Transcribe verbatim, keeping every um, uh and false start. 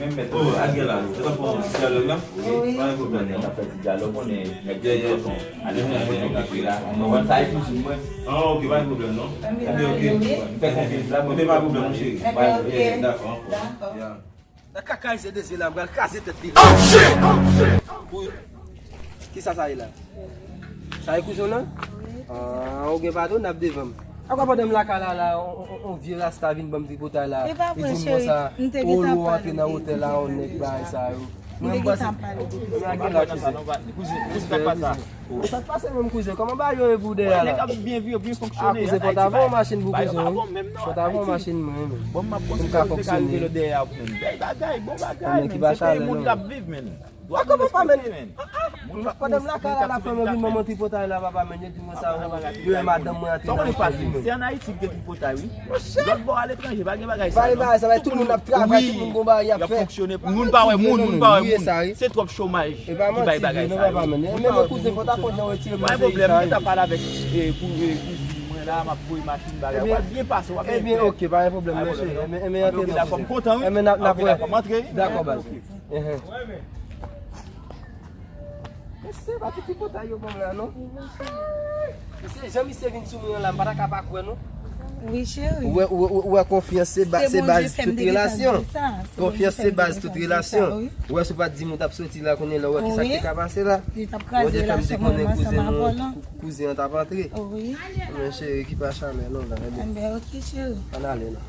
menm mèt. Oh, al gen la. Ou t ap fè yon ti dyalòg la? Wi. Pa gen pwoblèm, non. N ap fè ti dyalòg, konnen nèg yo tonton. Ale mwen, mwen, mwen, mwen, la. Mwen, sa e kouzin mwen. Ah, ok, pa gen pwoblèm, non. Ebyen, ok. M fè konfyans la, mwen. Ebyen, pa gen pwoblèm, mon cheri. Ebyen, ok. Dakò. Dakò. Nan kaka Aisyen Dezi la, m pral kraze tèt li. Pou kisa sa ye la? Sa e kouzen w nan? Wi. Ah, ou gen patwon, n ap devan m. Akò pandan m lakay la, la, on, on, on vye rasta vin ban m tripotay la. E pa vre, cheri. M te gentan pale. Li di m konsa, ou antre nan otèl la, on nèg bay sa yo. M te gentan pale de sa. Mwen, m gen la, kouzen. Kouzen, kouzen, sa k pase? Sa k pase menm, kouzen? Kòman bagay yo ye pou dèyè la? Nèg ap byen viv, byen fonksyone. Ah, kouzen, fò ta voye yon machin pou kouzen, wi. Fò ta voye yon machin, mwen, men. Bon, m ap kontinye ka fonksyone. Bèl bagay, bon bagay, men. Se peyi moun k ap viv, men. Akò papa, men. Pandan m lakay la, la fè mwen vin ban mwen tripotay la, papa, men. Yo di mwen sa, yo wè madanm mwen antre nan machin, men. Se ann Ayiti ki gen tripotay, wi. Lòt bò aletranje, pa gen bagay sa, non. Pa gen bagay sa, tout moun ap travay, tout moun gon bagay y ap fè. Moun pa wè moun, moun pa wè moun. Se twòp chomaj ki bay bagay sa yo. Moun pa wè moun. Men kouzen, fò ta konn jan w retire manje sa yo. Pa gen pwoblèm, m gentan pale avèk, eh, kou-, eh, kouzin mwen la, m ap voye machin bagay. W ap byen pase, w ap byen fè. Ebyen, ok, pa gen pwoblèm, men cheri. Ebyen, ebyen, antre non, kouzen. Antre, dakò, m kontan, wi. Ebyen, n ap, n ap wè. Dakò, baz. Ehn. Se pa ti tripotay yo ban m la, non. Misye, jan misye vin sou mwen an la, m pa ta ka pa kwè, non. Wi, cheri. Ou wè, ou wè, ou wè, konfyans se ba- se baz tout relasyon. Konfyans se baz tout relasyon. Ou wè, si w pa t di m ou t ap soti la, konnen lè ou wè ki sa k te ka pase la. Li t ap kraze relasyon mwen ansanm avè w lan. Kouzen an t ap antre. Wi. Men cheri, ki pa chalè, non, la. Enben, ok, cheri. Ann ale, la.